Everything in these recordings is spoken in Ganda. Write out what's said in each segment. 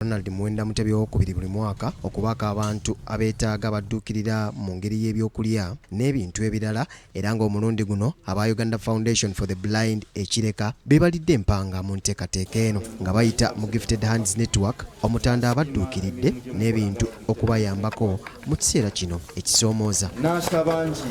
Ronald Muwenda Mutebi owookubiri buli mwaka okubaako abantu abeetaaga badduukirira mu ngeri y'ebyokulya n'ebintu ebirala era ng'omulundi guno aba Uganda Foundation for the Blind e Kireka beebalidde empanga mu nteekateeka eno nga bayita mu Gifted Hands Network Omutanda abadduukiridde n'ebintu okubayambako mu kiseera kino ekisoomooza. N'asaba nti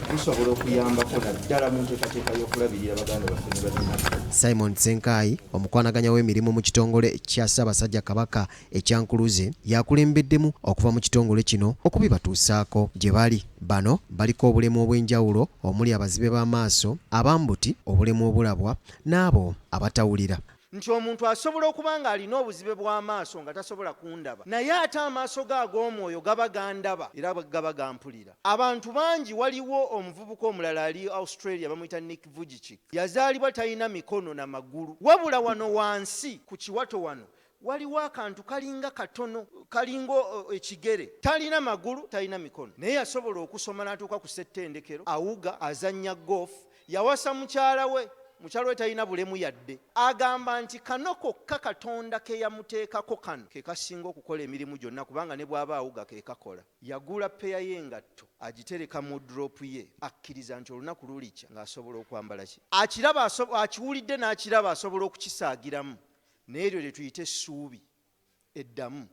tusobola okuyambako naddala mu nteekateeka y'okulabirira baganda baffe ne bannyinaffe. Simon Ssenkaayi omukwanaganya w'emirimu mu kitongole kya Ssaabasajja Kabaka ekya Nkuluze y'akulembeddemu okuva mu kitongole kino okubibatuusaako gye bali. Bano baliko obulemu obw'enjawulo omuli abazibe b'amaaso, abambuti, obulemu obulabwa n'abo abatawulira. Nti omuntu asobola okuba ng'alina obuzibe bw'amaaso nga tasobola kundaba, naye ate amaaso ge ag'omwoyo gaba gandaba era gaba gampulira. Abantu bangi, waliwo omuvubuka omulala ali Australia bamuyita Nick Vujicic, yazaalibwa talina mikono na magulu, wabula wano wansi ku kiwato wano waliwo akantu kalinga katono, kalinga ekigere. Talina magulu, talina mikono, naye yasobola okusoma n'atuuka ku ssettendekero, awuga, azannya golf, Yawasa mukyala we. Mukyala we talina bulemu yadde. Agamba nti kano kokka Katonda ke yamuteekako kano ke kasinga okukola emirimu gyonna kubanga ne bw'aba awuga ke kakola. Yagula ppeya y'engatto agitereka mu woduroopu ye. Akkiriza nti olunaku lulikya ng'asobola okwambala ki akiraba akiwulidde n'akiraba asobola okukisaagiramu. N'eryo lye tuyita essuubi eddamu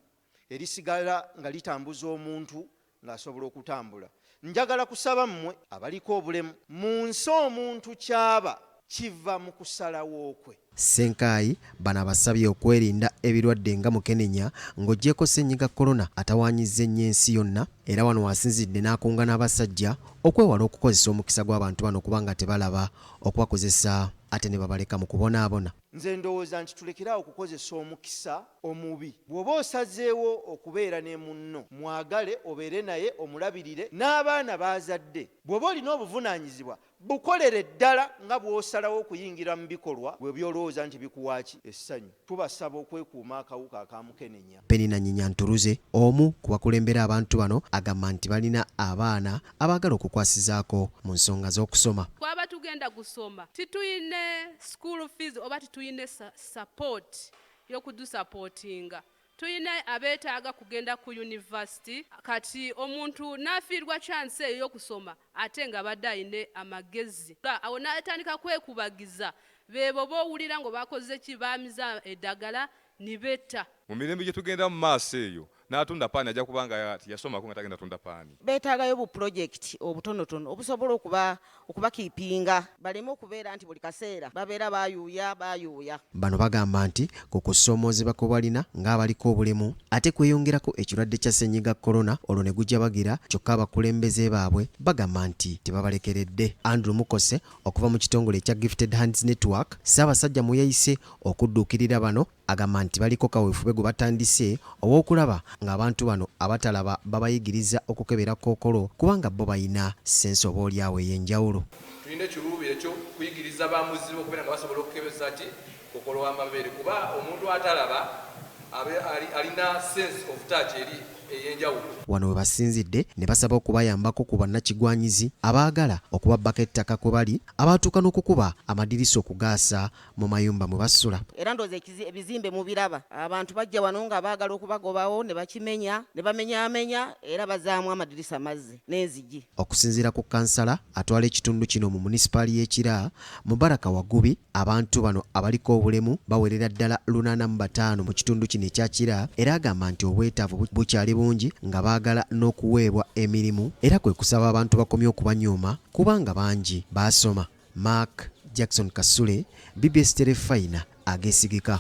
erisigala nga litambuza omuntu ng'asobola okutambula. Njagala kusaba mmwe abaliko obulemu, mu nsi omuntu ky'aba kiva mu kusalawo kwe. Ssenkaayi bano abasabye okwerinda ebirwadde nga mukenenya ng'oggyeeko ssennyiga Corona atawaanyizza ennyo ensi yonna era wano w'asinzidde n'akunga n'abasajja okwewala okukozesa omukisa gw'abantu bano kubanga tebalaba okubakozesa ate ne babaleka mu kubonaabona. Nze ndowooza nti tulekere awo okukozesa omukisa omubi. Bw'oba osazeewo okubeera ne munno, mwagale, obeere naye, omulabirire n'abaana b'azadde. Bw'oba olina obuvunaanyizibwa, bukolere ddala nga bw'osalawo okuyingira mu bikolwa gwe by'olowooza nti bikuwa ki? Essanyu. Tubasaba okwekuuma akawuka aka mukenenya. Penina Nyinyanturuze omu ku bakulembera abantu bano agamba nti balina abaana abaagala okukwasizaako mu nsonga z'okusoma. Twaba tugenda gusoma tituyine school fees oba tituyine support yokudusupportinga tuyina abetaaga kugenda ku university kati omuntu nafiirwa chance eyo yokusoma ate nga abadde ayine amagezi awo natandika kwekubagiza bebo bowulira ngo bakoze ki bamiza edagala nibetta. Mu mirembe gye tugenda mu maaso eyo N'atunda paani ajja kuba nga teyasomako nga tagenda tunda paani. Beetaagayo bu pulojekiti obutonotono obusobola okuba okubakiipinga baleme okubeera nti buli kaseera babeera bayuuya bayuuya. Bano bagamba nti ku kusoomoozebwa kwe balina ng'abaliko obulemu ate kweyongerako ekirwadde kya Ssennyiga Corona olwo ne gujabagira kyokka abakulembeze baabwe bagamba nti tebabalekeredde. Andrew Mukose okuva mu kitongole ekya Gifted Hands Network, Ssaabasajja mwe yayise okudduukirira bano Agamba nti baliko kaweefube gwe batandise ow'okulaba ng'abantu bano abatalaba babayigiriza okukebera kookolo kubanga bo balina ssensa oboolyawo ey'enjawulo. Tulina ekiruubirwa eky'okuyigiriza ba muzibe okubeera nga basobola okukebeza ki kookolo w'amabeere kuba omuntu atalaba alina sense of touch eri ey'enjawulo. Wano we basinzidde ne basaba okubayambako ku bannakigwanyizi abaagala okubabbako ettaka kwe bali abaatuuka n'okukuba amadirisa okugaasa mu mayumba mwe basula. Era ndowooza ebizimbe mubiraba, abantu bajja wano nga baagala okubagobawo ne bakimenya ne bamenyaamenya era bazaamu amadirisa mazzi n'enzigi. Okusinziira ku kkansala atwala ekitundu kino mu munisipaali y'e Kira, Mubaraka Wagubi, abantu bano abaliko obulemu bawerera ddala 85 mu kitundu kino ekya Kira era agamba nti obwetaavu bukyali bungi nga baagala n'okuweebwa emirimu era kwe kusaba abantu bakomye okubanyooma kubanga bangi baasoma. Mark Jackson Kasule, BBS Terefayina ageesigika.